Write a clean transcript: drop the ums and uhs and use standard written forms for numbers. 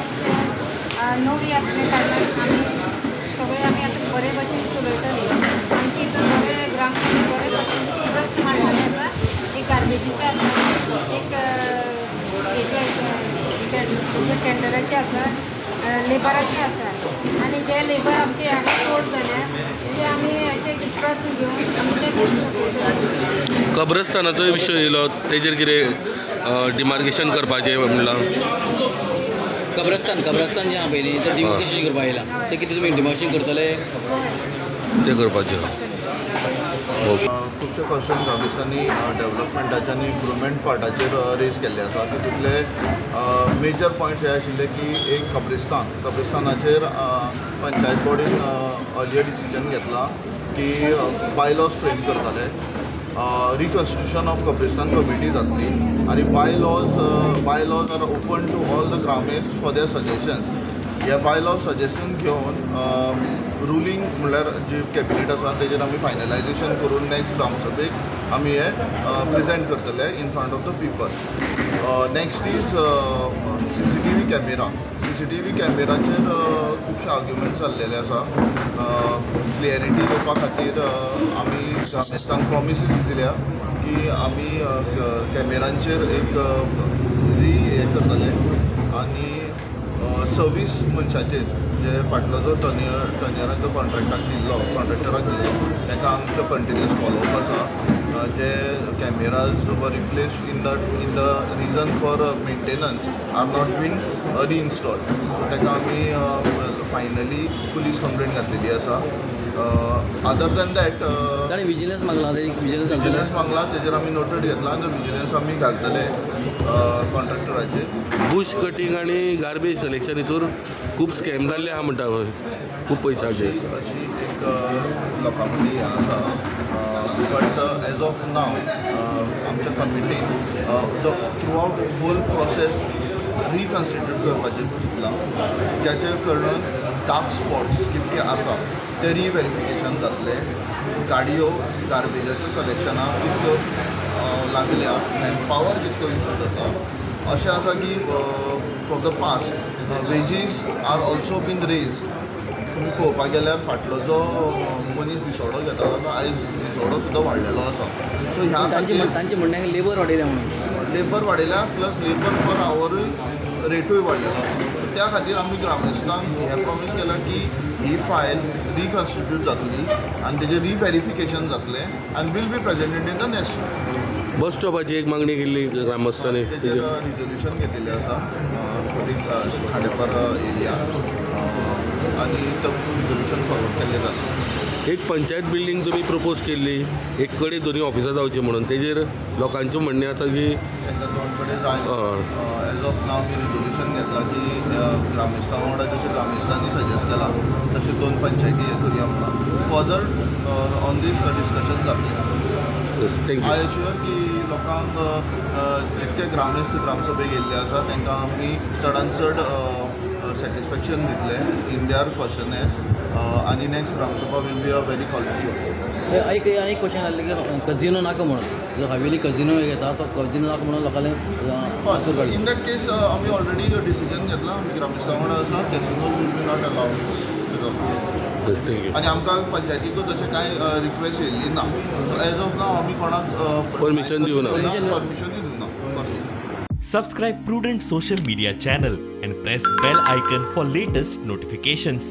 आमचे नवी आसले कारणान आमी सगळे आमी आतां बरे भशेन चलयतली. आमचे हितून बरे ग्रामसभेन बरे भशेन प्रस्न मांडलेले आसा. एक गार्बेजीचे आसा, एक हेजे टेंडराचे आसा, लेबराचे आसा आनी जे लेबर आमचे हांगा चड जाल्या ते आमी अशे प्रस्न घेवन आमी ते सोंपयतले. कब्रस्तानाचोय विशय येयलो, तेजेर कितें डिमार्केशन करपाचें म्हणलां? कब्रस्तान कब्रस्तान जें आहा पळय न्ही, तें डिमार्केशन करपाक येयलां, तें कितें तुमी डिमार्केशन करतले? तें करपाचें. खुबशे क्वेश्चन ग्रामस्थांनी डेवलपमेंटाचे आनी इम्प्रुवमेंट पार्टाचेर रेज केल्ले आसा. तितूंतले मेजर पॉयंट्स हे आशिल्ले की एक कब्रिस्तान, कब्रिस्तानाचेर पंचायत बॉडीन अर्लियर डिसिजन घेतला की बायलॉज फ्रेम करतले, रिकन्स्टिट्यूशन ऑफ कब्रिस्तान कमिटी जातली आनी bylaws are open to all the ग्रामेस्त for their suggestions. हे बायलॉज सजेशन घेवन रुलींग म्हणल्यार जी कॅबिनेट आसा तेजेर आमी फायनलायजेशन करून नेक्स्ट ग्रामसभेक आमी हे प्रेजेंट करतले in front of the people. Next is CCTV camera. CCTV कॅमेराचेर खुबशे आर्ग्युमेंट्स जाल्लेले आसा. क्लियरिटी येवपा खातीर आमी ग्रामस्थांक प्रोमिसीस दिल्या की आमी कॅमेरांचेर एक री हें करतले आनी 26 मनशाचेर जे फाटलो जो टर्नियराचो कॉन्ट्रेक्टाक दिल्लो, कॉन्ट्रेक्टराक दिल्लो, ताका आमचो कंटिन्युअस फॉलोअप आसा. जे cameras were replace in the reason for maintenance are not been reinstalled. ताका आमी फायनली पुलीस कंप्लेंट घातलेली आसा. अदर दॅन that ताणें विजिलन्स मागला, विजिलन्स मागला, तेजेर आमी नोटेड घेतला आनी विजिलन्स आमी घालतले कॉन्ट्रेक्टराचेर. बुश कटींग आनी गार्बेज कलेक्शन हितूर खूब स्कॅम जाल्ले आहा म्हणटा, खूब पयशांचे अशी एक लोकां मदीं हें आसा. बट एज ऑफ नाव आमच्या कमिटीन the throughout whole process reconstitute करपाचें चिंतलां, ज्याचे कारणान डार्क स्पॉट्स कितके आसा ते रिवेरिफिकेशन जातलें. गाडयो गार्बेजाच्यो कलेक्शनाक कितक्यो लागल्या, मॅनपावर कितको इशू जाता. अशें आसा की for the past wages are also been raise. तुमी पळोवपाक गेल्यार फाटलो जो मनीस दिसवडो घेतालो तो आयज दिसवडो सुद्दां वाडलेलो आसा. सो ह्या तांचें म्हणणें लेबर वाडयल्या म्हणून, लेबर वाडयल्या प्लस लेबर पर आवरूय रेटूय वाडलेलो आसा. त्या खातीर आमी ग्रामस्थांक हें प्रॉमीस केलां की ही फायल रिकन्स्टिट्यूट जातली आनी तेजें रिवेरिफिकेशन जातलें आनी will be presented in the next. बस स्टॉपाची एक मागणी केल्ली ग्रामस्थांनी, तेजेर रिजोल्युशन घेतिल्लें आसा खांडेपार एरिया आनी तो रिजोल्युशन फॉरवर्ड केल्लें जाता. एक पंचायत बिल्डींग तुमी प्रपोज केल्ली, एक कडेन दोनूय ऑफिसां जावची म्हणून, तेजेर लोकांचें म्हणणें आसा की तांकां दोन कडेन जाय. एज ऑफ नाव आमी रिजोल्युशन घेतलां की ग्रामस्थां वांगडा जशें ग्रामस्थांनी सजेस्ट केलां तशें दोन पंचायती हें करुया म्हणून. फर्दर ऑन these discussion जातलें. Thank you. I assure की लोकांक जितके ग्रामस्थ ग्रामसभेक येयल्ले आसा तांकां आमी चडान चड सॅटिस्फॅक्शन दितले इन their क्वेश्चनर्स आनी next gram sabha will be a very quality. एक आनी क्वेश्चन आसलें की कजिनो नाका म्हणून, जो हवेली कजिनो घेता तो कजिनो नाका म्हणून लोकांनी आतूर काडली. इन that case आमी ऑलरेडी डिसिजन घेतला, आमी ग्रामस्थां वांगडा आसा, casinos will be not allowed. आनी आमकां पंचायतीकूच तशें कांय रिक्वेस्ट येयल्ली ना. सो एज ऑफ नाव आमी कोणाक परमिशन दिवना, परमिशनूय दिवना. Subscribe Prudent Social Media channel and press bell icon for latest notifications.